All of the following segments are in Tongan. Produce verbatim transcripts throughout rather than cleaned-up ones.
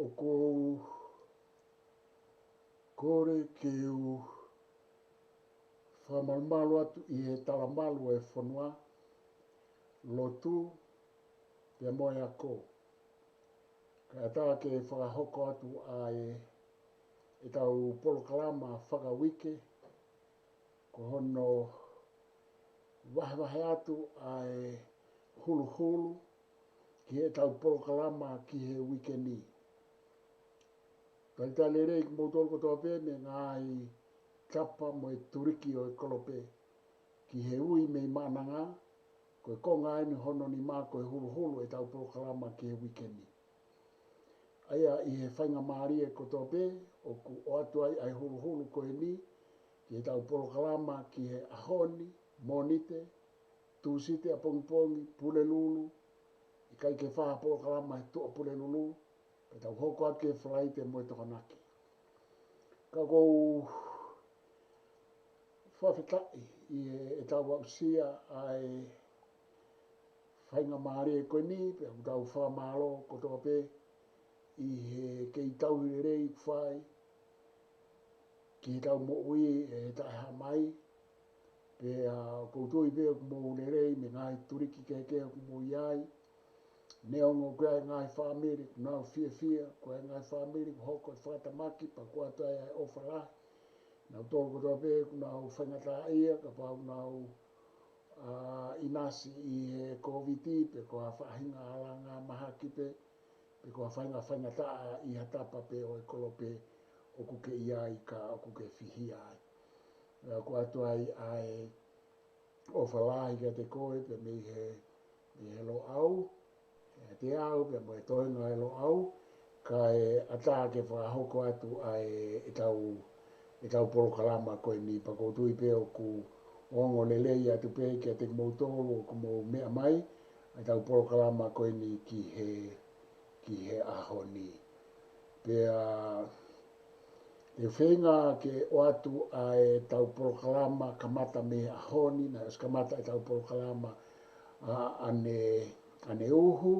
ʻOku ou kole ke u fakamalumalu atu ʻi he talamalu ʻo e fonua, lotu, pea mo e ako. Kae ʻatā ke fakahoko atu ʻa e, ʻetau polokalama fakauike, ko hono vahevahe atu ʻa e huluhulu ki heʻetau polokalama ki he uike ni. Talitali lelei kimoutolu kotoa pē mei he ngaahi tapa mo e tuliki ʻo e kolope ki he ui mei Maʻananga, ko e konga eni hono nima ko e huluhulu ʻetau polokalama ki he uike ni. ʻA ia ʻi he faingamālie kotoa pē, ʻoku ʻoatu ai ʻa e huluhulu ko eni ki heʻetau polokalama ki he ʻaho ni, Mōnite, Tūsite ʻapongipongi, Pulelulu, ʻikai ke fai ha polokalama he Tuʻapulelulu, pea tau hoko atu ki he Falaite mo e Tokonaki. Ka ʻoku ou fakafetaʻi ʻi heʻetau aʻusia ʻa e faingamālie ko eni, pea ʻoku tau fakamālō kotoa pē ʻi he kei tauhi lelei ʻoku fai ki heʻetau moʻui ʻe taʻehāmai. Pea ʻoku ou tui pē ʻoku mou lelei mei he ngaahi tuliki kehekehe ʻoku mou ʻi ai. Neongo ʻoku ʻi ai e ngaahi fāmili ʻoku nau fiefia, ʻoku ʻi ai e ngaahi fāmili ʻoku hoko e fakatamaki, pea ʻoku ʻoatu ai ʻa e ʻofa lahi. Nautolu kotoa pē ʻoku nau faingataʻaʻia, kapau ʻoku nau, ā, ʻinasi ʻi he Kōviti, pe ko ha faʻahinga alanga mahaki pē, pe ko ha faʻahinga faingataʻa ʻi ha tapa pē ʻo e kolope ʻoku ke ʻi ai ka ʻoku ke fihia ai. Pea ʻoku ʻoatu ai ʻa e ʻofa lahi kiate koe pea mei he, mei he Loʻau, ʻiate au pea mo e toenga ʻo e Loʻau, kae ʻatā ke fakahoko atu ʻa e, ʻetau, ʻetau polokalama ko eni, pea ʻoku ou tui pē ʻoku ongo lelei atu pē kiate kimoutolu ʻoku mou meʻa mai ʻa ʻetau polokalama ko eni ki he, ki he ʻaho ni. Pea te u feinga ke ʻoatu ʻa ʻetau polokalama kamata mei he ʻaho ni, naʻe ʻosi kamata ʻetau polokalama ʻa, ʻane, ʻaneuhu,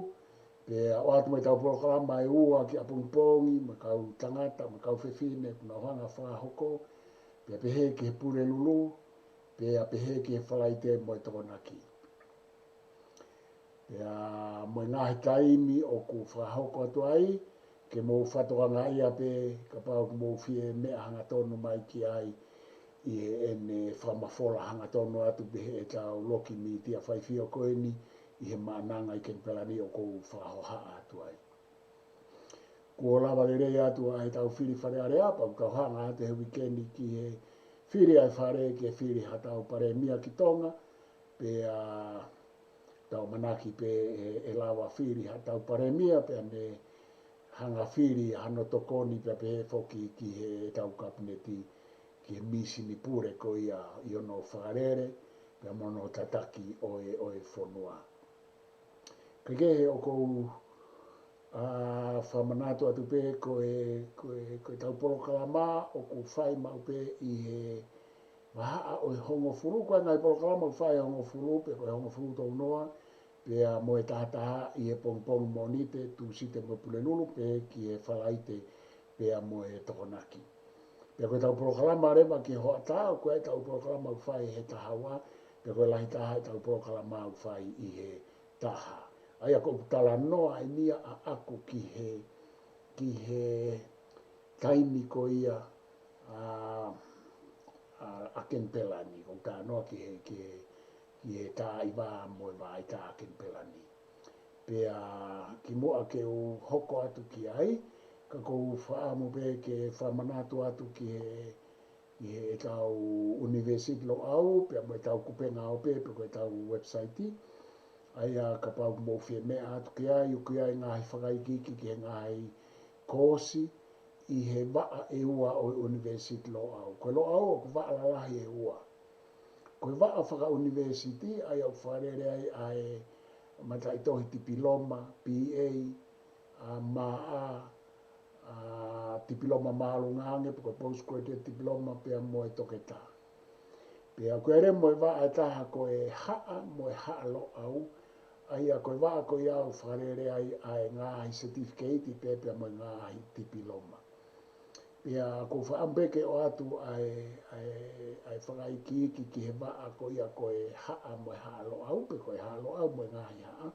pea ʻoatu mo ʻetau polokalama ʻe ua ki ʻapongipongi, mo e kau tangata, mo e kau fefine, ʻoku nau hanga ʻo fakahoko, pea pehē ki he Pulelulu, pea pehē ki he Falaite mo e Tokonaki. Pea mo e ngaahi taimi ʻoku fakahoko atu ai, ke mou fakatokangaʻi pē kapau ʻoku mou fie meʻa hangatonu mai ki ai ʻi heʻene fakamafola hangatonu atu pē heʻetau loki mītia faifio ko eni ʻi he Maʻananga ʻi Kenipela ni ʻoku ou fakahohaʻa atu ai. Kuo lava lelei atu ʻa ʻetau fili Fale Alea, pea ʻoku tau hanga atu he uike ni ki he fili ʻa e fale, ke fili haʻatau palēmia ki Tonga, pea tau ʻamanaki pē ʻe, ʻe lava fili haʻatau palēmia, pea ne hanga fili hano tokoni pea pehē foki ki heʻetau kapineti, ki he mīsini pule ko ia ʻi hono fakalele, pea mo hono tataki ʻo e, ʻo e fonua. Kae kehe ʻoku ou, ā, fakamanatu atu pē ko e, ko e, ko ʻetau polokalama ʻoku fai maʻu pē ʻi he vahaʻa ʻo e hongofulu, ko e ngaahi polokalama ʻoku fai ʻi he hongofulu, pe ko e hongofulu tounoa, pea mo e tahataha ʻi he pongipongi Mōnite, Tūsite mo e Pulelulu, pea ki he Falaite, pea mo e Tokonaki. Pea ko ʻetau polokalama leva ki he hoʻatā, ko ʻetau polokalama ʻoku fai he taha ua, pea ko e lahi taha ʻetau polokalama ʻoku fai ʻi he taha. ʻA ia ʻoku ou talanoa ʻeni ia ʻaʻaku ki he, ki he taimi ko ia ʻa, ʻa, ʻa Kenipela ni, ʻoku ou talanoa ki he, ki he, ki he taʻu ʻi vā mo e vaʻa ʻi taʻu ʻa Kenipela ni. Pea kimuʻa ke u hoko atu ki ai, ka ʻoku ou fakaʻamu pē ke fakamanatu atu ki he, ʻi heʻetau ʻUnivēsiti Loʻau, pea mo ʻetau kupenga ope, pe ko ʻetau website. ʻA ia kapau ʻoku mou fie meʻa atu ki ai, ʻoku ʻi ai e ngaahi fakaikiiki ki he ngaahi koosi ʻi he vaʻa ʻe ua ʻo e ʻUnivēsiti Loʻau. Ko e Loʻau ʻoku vaʻa lalahi ʻe ua. Ko e vaʻa fakaʻunivēsiti, ʻa ia ʻoku fakalele ai ʻa e mataʻitohi tipiloma, B A, ʻa, M A, ʻa, tipiloma māʻolunga ange, pe ko e postgraduate diploma, pea mo e toketā. Pea ʻoku ʻi ai leva mo e vaʻa ʻe taha ko e Haʻa mo e Haʻa Loʻau, ʻA ia ko e vaʻa ko ia ʻoku fakalele ai ʻa e ngaahi certificate pea pea mo e ngaahi tipiloma. Pea ʻoku ou fakaʻamu pē ke ʻoatu ʻa e, ʻa e, ʻa e fakaikiiki ki he vaʻa ko ia ko e Haʻa mo e Haʻa Loʻau, pe ko e Haʻa Loʻau mo e ngaahi Haʻa.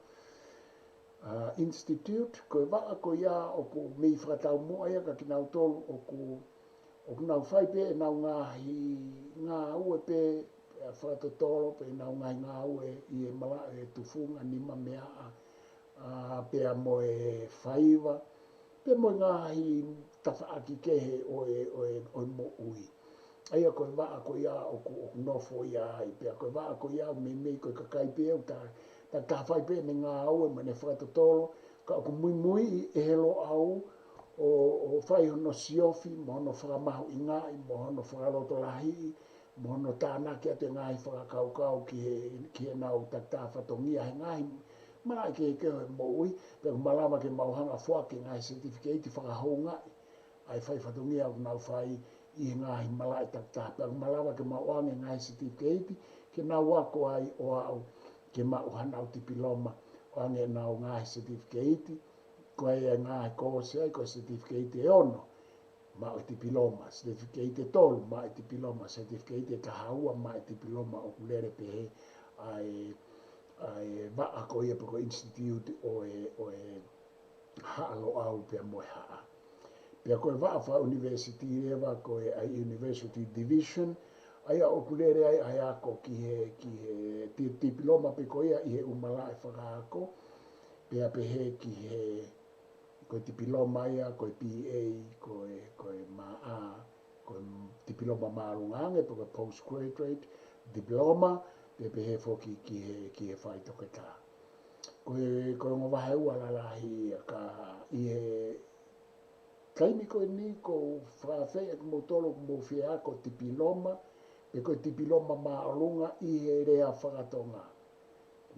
ʻA, Institute, ko e vaʻa ko ia ʻoku mei fakataumuʻa ia kia kinautolu ʻoku, ʻoku nau fai pē ʻenau ngaahi ngāue pē, ʻa, fakatotolo pē ʻenau ngaahi ngāue ʻi he malaʻe tufunga nimameaʻa, ʻa, pea mo e faiva, pea mo e ngaahi tafaʻaki kehe ʻo e, ʻo e, ʻo e moʻui. ʻA ia ko e vaʻa ko ia ʻoku, ʻoku nofo ia ai, pea ko e vaʻa ko ia ʻoku meimei ko e kakai pē ʻoku ta, ta, ta fai pē ʻene ngāue mo ʻene fakatotolo, ka ʻoku muimuiʻi ʻe he Loʻau ʻo, ʻo fai hono siofi, mo hono fakamahuʻingaʻi, mo hono fakalotolahiʻi, mo hono tānaki atu e ngaahi fakakaukau ki he, ki heʻenau takitaha fatongia he ngaahi malaʻe kehekehe ʻo e moʻui, pea ʻoku malava ke mau hanga ʻo foaki e ngaahi certificate fakahoungaʻi ʻa e fai fatongia ʻoku nau fai ʻi he ngaahi malaʻe takitaha. Pea ʻoku malava ke mau ʻoange e ngaahi certificate ke nau ako ai ʻo aʻu ke maʻu hanau tipiloma, ʻoange ʻenau ngaahi certificate, ko e ngaahi course ai, ko e certificate ʻe ono, maʻu e tipiloma, certificate ʻe tolu, maʻu e tipiloma, certificate ʻe taha ua, maʻu e tipiloma, ʻoku lele pehē ʻa e, ʻa e vaʻa ko ia pe ko e institute ʻo e, ʻo e Haʻa Loʻau pea mo e Haʻa. Pea ko e vaʻa fakaunivēsiti leva ko e ʻa e University Division, ʻa ia ʻoku lele ai ʻa e ako ki he, ki he ti-, tipiloma pē ko ia ʻi he ʻū malaʻe fakaako, pea pehē ki he, ko e tipiloma ia, ko e B A, ko e, ko e M A, ko e tipiloma māʻolunga ange, pe ko e postgraduate diploma, pea pehē foki ki he, ki he faitoketā. Ko e, ko e ongo vahe ua lalahi ia ka ʻi he taimi ko eni ʻoku ou fakaafeʻi atu kimoutolu ʻoku mou fie ako tipiloma, pe ko e tipiloma māʻolunga ʻi he lea fakatonga.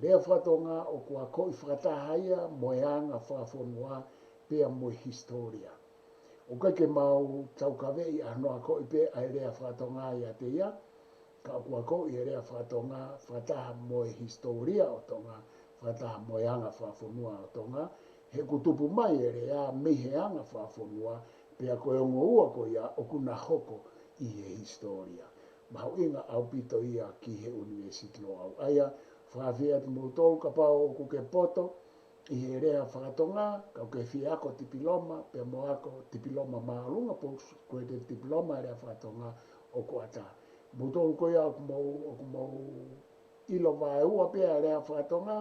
Lea fakatonga ʻoku akoʻi fakataha ia mo e anga fakafonua pea mo e hisitōlia. ʻOku ʻikai ke mau taukaveʻi ʻa hono akoʻi pē ʻa e lea fakatonga ʻiate ia, ka ʻoku akoʻi e lea fakatonga fakataha mo e hisitōlia ʻo Tonga, fakataha mo e anga fakafonua ʻo Tonga, he ʻoku tupu mai e lea mei he anga fakafonua, pea ko e ongo ua ko ia ʻoku na hoko ʻi he hisitōlia. Mahuʻinga ʻaupito ia ki he University Loʻau. ʻA ia, fakaafeʻi atu kimoutolu kapau ʻoku ke poto ʻi he lea fakatonga, ka ʻoku ke fie ako tipiloma, pea mo ako tipiloma māʻolunga, postgraduate diploma lea fakatonga, ʻoku ʻatā. Moutolu ko ia ʻoku mou, ʻoku mou ʻilo vaeua pē ʻa e lea fakatonga,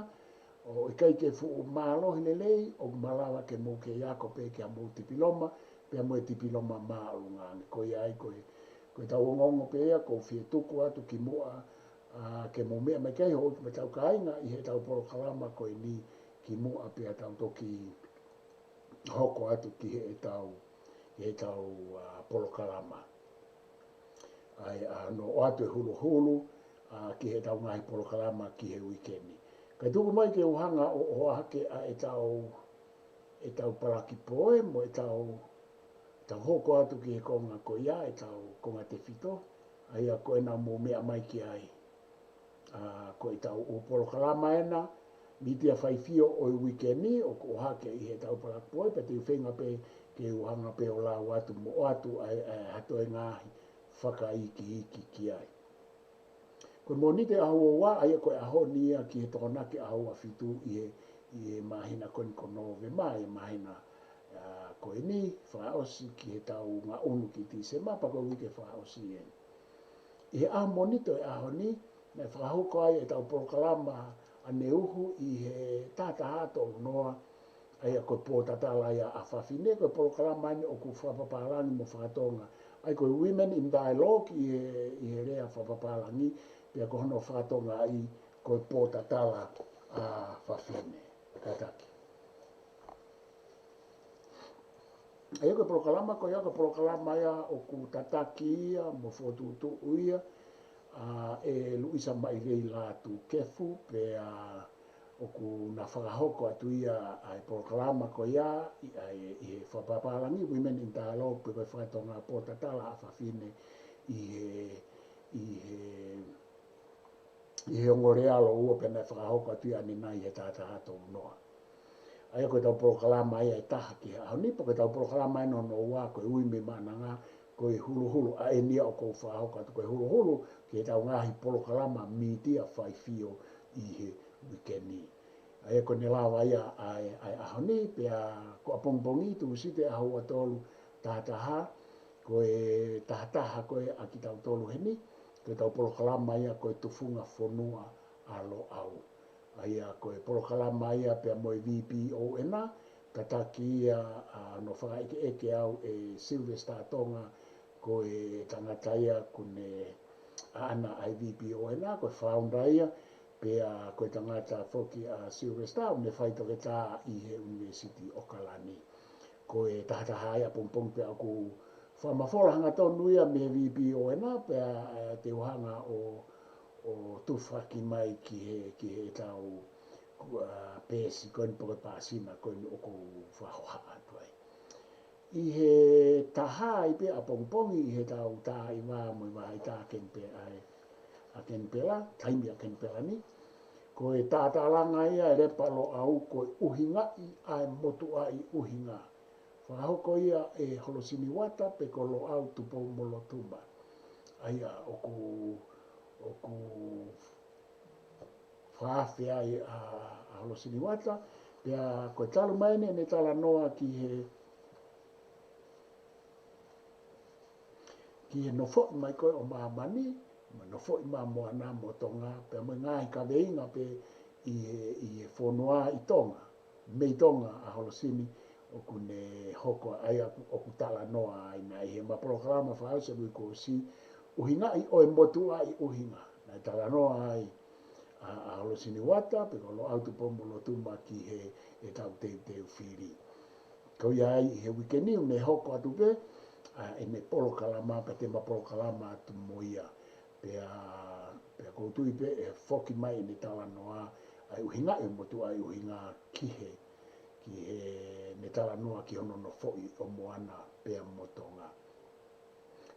ʻo ʻikai ke fuʻu mālohi lelei, ʻoku malava ke mou kei ako pē ki ha mou tipiloma, pea mo e tipiloma māʻolunga ange. Ko ia ai ko e, ko ʻetau ongoongo pē ia, ʻoku ou fie tuku atu kimuʻa, ʻa, ke mou meʻa mai ki ai, houʻeiki mo e tau kāinga ʻi heʻetau polokalama ko eni kimuʻa pea tau toki hoko atu ki heʻetau, ki heʻetau, ʻa, polokalama. ʻA ia, ʻa, hono ʻoatu e huluhulu, ʻa, ki heʻetau ngaahi polokalama ki he uike ni. Kae tuku mai ke u hanga ʻo, ʻohake ʻa ʻetau, ʻetau palaki poe mo ʻetau, tau hoko atu ki he konga ko ia, ʻetau konga tefito, ʻa ia ko ena mou meʻa mai ki ai. ʻA, ko ʻetau ʻū polokalama ena, mītia faifio ʻo e uike ni, ʻoku ʻohake ʻi heʻetau palaki poe, pea te u feinga pē ke u hanga pē ʻo lau atu mo ʻoatu ʻa e, ʻa e ha toe ngaahi fakaikiiki ki ai. Ko e Mōnite ʻaho ua ua, ʻa ia ko e ʻaho ni ia ki he Tokonaki ʻaho ua fitu ʻi he, ʻi he māhina ko eni ko Nōvema, ʻi he māhina, ʻa, ko eni, fakaʻosi ki heʻetau ngaʻunu ki Tīsema, pea ko e uike fakaʻosi eni. ʻI he ʻaho Mōnite ʻo e ʻaho ni, naʻe fakahoko ai ʻetau polokalama ʻaneuhu ʻi he taha taha tolu noa, ʻa ia ko e pōtatala ia ʻa fafine, ko e polokalama eni ʻoku fakapapālangi mo fakatonga. ʻA ia ko e Women in Dialogue ʻi he, ʻi he lea fakapapālangi, pea ko hono fakatongaʻi ko e pōtatala ʻa fafine. Kātaki. ʻA ia ko e polokalama ko ia, ko e polokalama ia ʻoku tataki ia mo fokotuʻutuʻu ia, ʻa, ʻe Luisa Mailei Lātūkefu, pea ʻoku na fakahoko atu ia ʻa e polokalama ko ia ʻi, ʻa e, ʻi he fakapapālangi Women in Dialogue pe ko e fakatonga pōtatala ʻa fafine ʻi he, ʻi he ʻi he ongo lea lōua pea naʻe fakahoko atu ia ʻanenai he tahataha tolu noa. ʻA ia ko ʻetau polokalama ia ʻe taha ki he ʻaho ni, pea ko ʻetau polokalama ʻe hono ua ko e Ui mei Maʻananga, ko e Huluhulu, ʻa eni ia ʻoku ou fakahoko atu ko e Huluhulu ki heʻetau ngaahi polokalama mītia faifio ʻi he uike ni. ʻA ia ko ʻene lava ia ʻa e, ʻa e ʻaho ni, pea ko ʻapongipongi Tūsite ʻaho ua tolu tahataha, ko e tahataha ko ē ʻa kitautolu heni, ko ʻetau polokalama ia ko e Tufunga Fonua ʻa Loʻau. ʻA ia ko e polokalama ia pea mo e V P O N, tataki ia ʻa hono fakaʻekeʻeke au ʻe Sylvester Tonga, ko e tangata ia ʻoku ne ʻaʻana ʻa e V P O N, ko e founder ia, pea ko e tangata foki ʻa Sylvester ʻoku ne faitoketā ʻi he ʻUnivēsiti ʻOkalani. Ko e tahataha ia ʻapongipongi pea ʻoku fakamafola hangatonu ia mei he V P O N, pea, ē, te u hanga ʻo, ʻo tufaki mai ki he, ki heʻetau, ʻa, peesi ko eni pe ko e pāsina ko eni ʻoku ou fakahohaʻa atu ai. ʻI he taha ai pē ʻapongipongi ʻi heʻetau taimi mo e vahaʻa ʻa Kenipela, ʻa Kenipela, taimi ʻa Kenipela ni, ko e tatalanga ia ʻe Lepa Loʻau ko e ʻUhingaʻi ʻa e Motuʻaʻi ʻUhinga. Fakahoko ia ʻe Holosini Uata pe ko Loʻau Tupou Molotuma. ʻA ia ʻoku, ʻoku fakaafe ai ʻa, ʻa Holosini Uata, pea ko e talu mai eni ʻene talanoa ki he, ki he nofoʻi mai ko ē ʻo māmani, mo e nofoʻi mai ʻa Moana mo Tonga, pea mo e ngaahi kaveinga pē ʻi he, ʻi he fonua ʻi Tonga. Mei Tonga ʻa Holosini ʻoku ne hoko ai ʻa ia ʻoku, ʻoku talanoa ai naʻe ʻi heʻema polokalama fakaʻosi ʻo e uike kuo ʻosi, ʻUhingaʻi ʻo e Motuʻaʻi ʻUhinga. Naʻe talanoa ai ʻa, ʻa Holosini Uata, pe ko Loʻau Tupou Molotuma ki he, ʻetau teuteu fili. Ko ia ai ʻi he uike ni ʻoku ne hoko atu pē ʻa ʻene polokalama, pea te ma polokalama atu mo ia. Pea, pea ʻoku ou tui pē ʻe foki mai ʻene talanoa ʻa e ʻuhinga ʻo e Motuʻaʻi ʻUhinga ki he, ki heʻene talanoa ki hono nofoʻi ʻo Moana pea mo Tonga.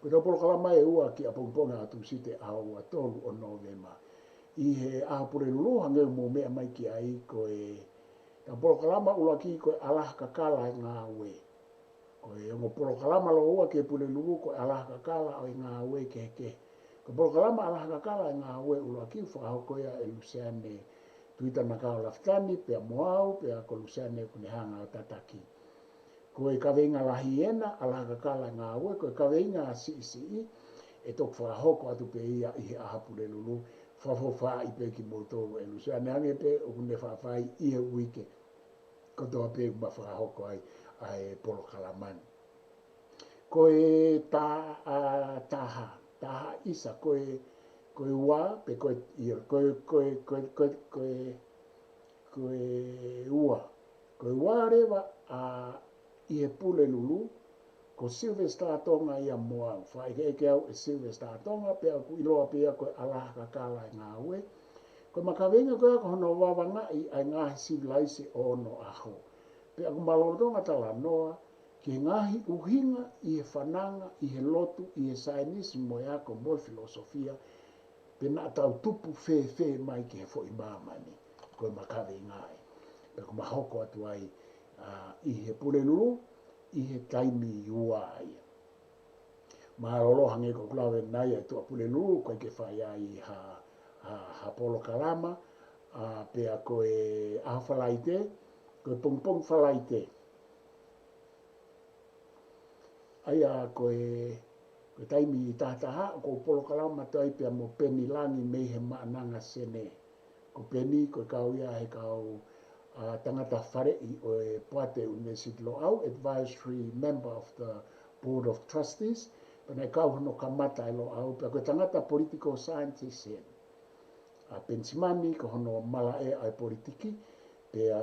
Ko ʻetau polokalama ʻe ua ki ʻapongipongi ʻa Tūsite ʻaho ua tolu ʻo Nōvema. ʻI he ʻaho Pulelulu hangē ʻoku mou meʻa mai ki ai ko ʻetau polokalama ʻuluaki ko e ʻAlaha Kakala ʻa e Ngāue. Ko e ongo polokalama lōua ki he Pulelulu ko e ʻAlaha Kakala ʻo e Ngāue Kehekehe. Ko e polokalama ʻAlaha Kakala ʻa e Ngāue ʻuluaki ʻoku fakahoko ia ʻe Luseane Tuita Nakao Lafitani, pea mo au, pea ko Luseane ʻoku ne hanga ʻo tataki. Ko e kaveinga lahi ena, ʻAlaha Kakala ʻa e Ngāue, ko e kaveinga siʻisiʻi, ʻe toki fakahoko atu pē ia ʻi he ʻaho Pulelulu, fakafofongaʻi pē kimoutolu ʻe Luseane hangē pē ʻoku ne faʻa fai ʻi he uike kotoa pē ʻoku ma fakahoko ai ʻa e polokalama ni. Ko e ta-, ʻa, taha, taha ʻisa, ko e, ko e ua, pe ko e, ʻio, ko e, ko e, ko e, ko e, ko e, ko e ua. Ko e ua leva ʻa, ʻi he Pulelulu, ko Sylvester Tonga ia mo au. Fakaʻekeʻeke au ʻe Sylvester Tonga, pea ʻoku ʻiloa pē ia ko e ʻAlaha Kakala ʻa e Ngāue. Ko ʻema kaveinga ko ia ko hono vavangaʻi ʻa e ngaahi sivilaise ʻo onoʻaho. Pea ʻoku ma lolotonga talanoa ki he ngaahi ʻuhinga ʻi he fananga, ʻi he lotu, ʻi he saienisi mo e ako mo e filōsofia, pe naʻa tau tupu fēfē mai ki he foʻi māmani. Ko ʻema kaveinga ia. Pea ʻoku ma hoko atu ai, ʻa, ʻi he Pulelulu, ʻi he taimi ua ia. Mālōlō hangē ko ʻeku lave ʻanenai ʻa e Tuʻapulelulu, ʻoku ʻikai ke fai ai ha, ha, ha polokalama, ʻa, pea ko e ʻaho Falaite, ko e pongipongi Falaite. ʻA ia ko e, ko e taimi tahataha, ʻoku ou polokalama atu ai pea mo Peni Langi mei he Maʻananga Senē. Ko Peni, ko e kau ia he kau, ʻa, tangata faleʻi ʻo e Poate ʻUnivēsiti Loʻau, advisory member of the Board of Trustees, pea naʻe kau hono kamata ʻa e Loʻau, pea ko e tangata political scientist eni. ʻA Penisimani, ko hono malaʻe ʻa e politiki, pea,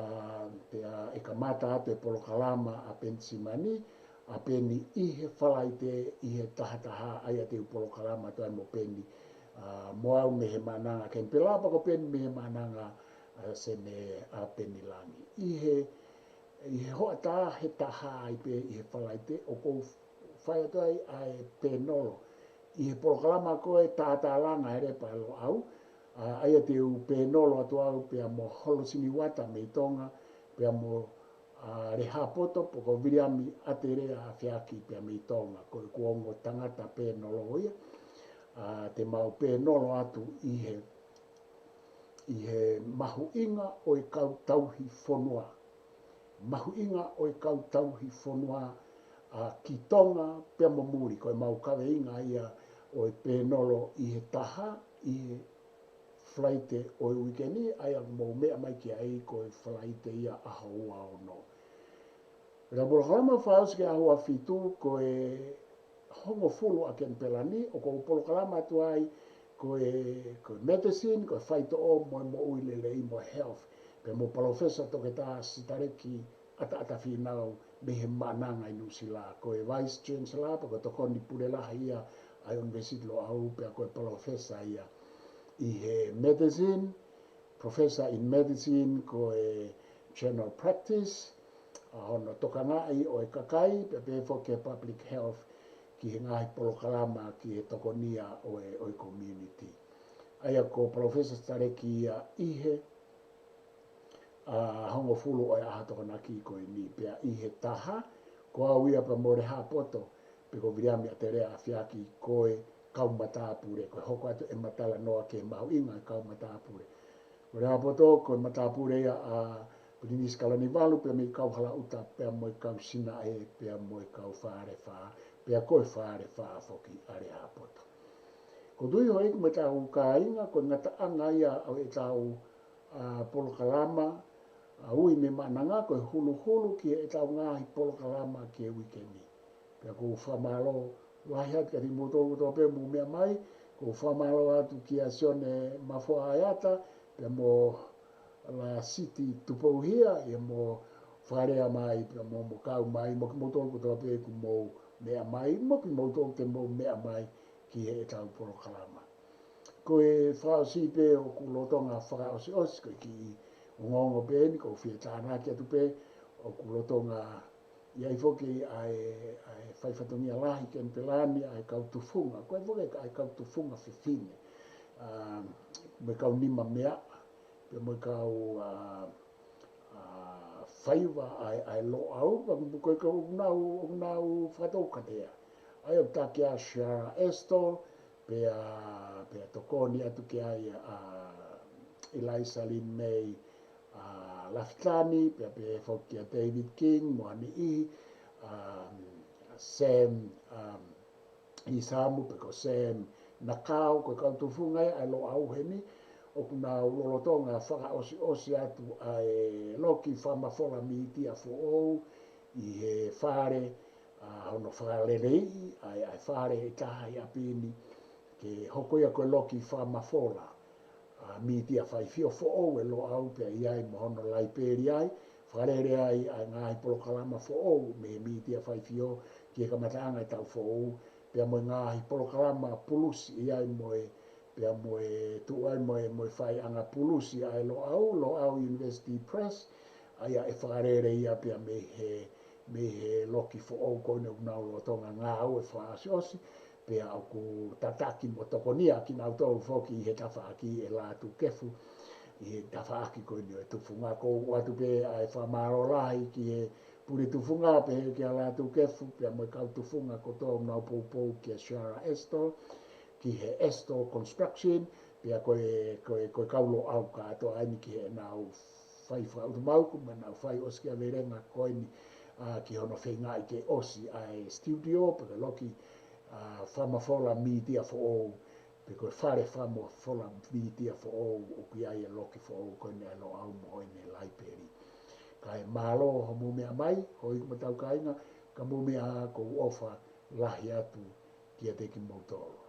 pea ʻe kamata atu e polokalama ʻa Penisimani, ʻa Peni ʻi he Falaite, ʻi he tahataha, ʻa ia te u polokalama atu ai mo Peni, ʻa, mo au mei he Maʻananga Kenipela, pea ko Peni mei he Maʻananga, ʻa, Senē, ʻa Peni Langi. ʻI he, ʻi he hoʻatā he taha ai pē ʻi he Falaite, ʻoku ou fai atu ai ʻa e pēnolo. ʻI he polokalama ko e Tatalanga ʻa Lepa Loʻau, ʻA ia te u pēnolo atu au pea mo Holosini Uata mei Tonga, pea mo ʻa Lehāpoto pe ko Viliami ʻAtelea Afeaki pea mei Tonga, ko ʻeku ongo tangata pēnolo ia. ʻA, te mau pēnolo atu ʻi he, ʻi he mahuʻinga ʻo e kau tauhi fonua. Mahuʻinga ʻo e kau tauhi fonua ʻa ki Tonga pea mo muli, ko e mau kaveinga ia ʻo e pēnolo ʻi he taha, ʻi he Falaite ʻo e uike ni, ʻa ia mou meʻa mai ki ai ko e Falaite ia ʻaho ua ono. Ko e polokalama fakaʻosi ki he ʻaho ua fitu ko e hongofulu ʻa Kenipela ni, ʻoku ou polokalama atu ai ko e, ko e medicine, ko e faitoʻo mo e moʻui lelei mo e health. Pea mo Palōfesa Toketā Sitaleki ʻAtaʻata Fīnau mei he Maʻananga ʻi Nuʻusila, ko e Vice Chancellor, pe ko e tokoni pule lahi ia ʻa e University Loʻau, pea ko e palōfesa ia ʻi he medicine, Professor in Medicine, ko e General Practice, ʻa hono tokangaʻi ʻo e kakai, pea pehē foki ki he Public Health ki he ngaahi polokalama ki he tokonia ʻo e, ʻo e community. ʻA ia ko Palōfesa Sitaleki ia ʻi he ʻa hongofulu ʻo e ʻaho Tokonaki ko eni, pea ʻi he taha, ko au ia pea mo Lehāpoto, pe ko Viliami ʻAtelea Afeaki ko e kau matāpule, ko e hoko atu ʻema talanoa ki he mahuʻinga ʻo e kau matāpule. Ko Lehāpoto, ko e matāpule ia ʻa Pilinisi Kalaniuvalu, pea mei Kauhalaʻuta, pea mo e kau Sinaʻe, pea mo e kau Falefā, pea ko e Falefā foki ʻa Lehāpoto. Ko e tui houʻeiki mo ʻetau kāinga, ko e ngataʻanga ia ʻo ʻetau ʻa polokalama, ʻa Ui mei Maʻananga, ko e huluhulu ki heʻetau ngaahi polokalama ki he uike ni. Pea ʻoku ou fakamālō lahi atu kiate kimoutolu kotoa pē mou meʻa mai, ʻoku ou fakamālō atu kia Sione Mafoa ʻAeata, pea mo Lasiti Tupouhia, ʻi hoʻomo fakalea mai, pea mo hoʻomo kau mai, mo kimoutolu kotoa pē ʻoku mou meʻa mai, mo kimoutolu te mou meʻa mai ki heʻetau polokalama. Ko e fakaʻosi pē ʻoku lolotonga fakaʻosiʻosi, ko e kiʻi ongoongo pē eni, ʻoku ou fie tānaki atu pē, ʻoku lolotonga ʻi ai foki ʻa e, ʻa e fai fatongia lahi Kenipela ni, ʻa e kau tufunga, ko e foki ʻa e kau tufunga fefine. ʻA, mo e kau nima meaʻa, pea mo e kau, ʻa, ʻa, faiva ʻa e, ʻa e Loʻau, pea mo e kau ʻoku nau, ʻoku nau fakatoukatea. ʻA ia ʻoku taki ʻa Shara Estel, pea, pea tokoni atu ki ai ʻa Eliza Lynn May, ʻa Lafitani, pea pehē foki kia David King, mo ha niʻihi, ʻa Sam, ʻa Isamu, pe ko Sam Nakao, ko e kau tufunga ia ʻa e Loʻau heni, ʻoku nau lolotonga fakaʻosiʻosi atu ʻa e loki fakamafola mītia foʻou ʻi he fale, ʻa hono fakaleleiʻi ʻa e, ʻa e fale ʻe taha ʻi ʻapi ni, ke hoko ia ko e loki fakamafola ʻa mītia faifio foʻou ʻe Loʻau pea ʻi ai mo hono laipeli ai, fakalele ai ʻa e ngaahi polokalama foʻou mei he mītia faifio ki he kamataʻanga ʻetau foʻou, pea mo e ngaahi polokalama pulusi ʻi ai mo e, pea mo e tuʻu ai mo e, mo e faiʻanga pulusi ʻa e Loʻau, Loʻau University Press, ʻa ia ʻe fakalele ia pea mei he, mei he loki foʻou ko eni ʻoku nau lolotonga ngāue fakaʻosiʻosi, pea ʻoku tataki mo tokonia kinautolu foki ʻi he tafaʻaki ʻe Lātūkefu, ʻi he tafaʻaki ko eni ʻo e tufunga. ʻOku ou ʻoatu pē ʻa e fakamālō lahi ki he pule tufunga, pehē kia Lātūkefu, pea mo e kau tufunga kotoa ʻoku nau poupou kia Shara Estel, ki he Estel Construction, pea ko e, ko e, ko e kau Loʻau kātoa eni ki heʻenau fai fakautumauku, mo ʻenau fai ʻosikiavelenga ko eni, ʻa, ki hono feingaʻi ke ʻosi ʻa e studio, pe ko e loki, ʻa, fakamafola mītia foʻou, pe ko e fale fakamafola mītia foʻou, ʻoku ʻi ai e loki foʻou ko eni ʻa e Loʻau mo ʻene laipeli. Kae mālō hoʻomou meʻa mai, houʻeiki mo ʻetau kāinga, ka mou meʻa ā, ʻoku ou ʻofa lahi atu kiate kimoutolu.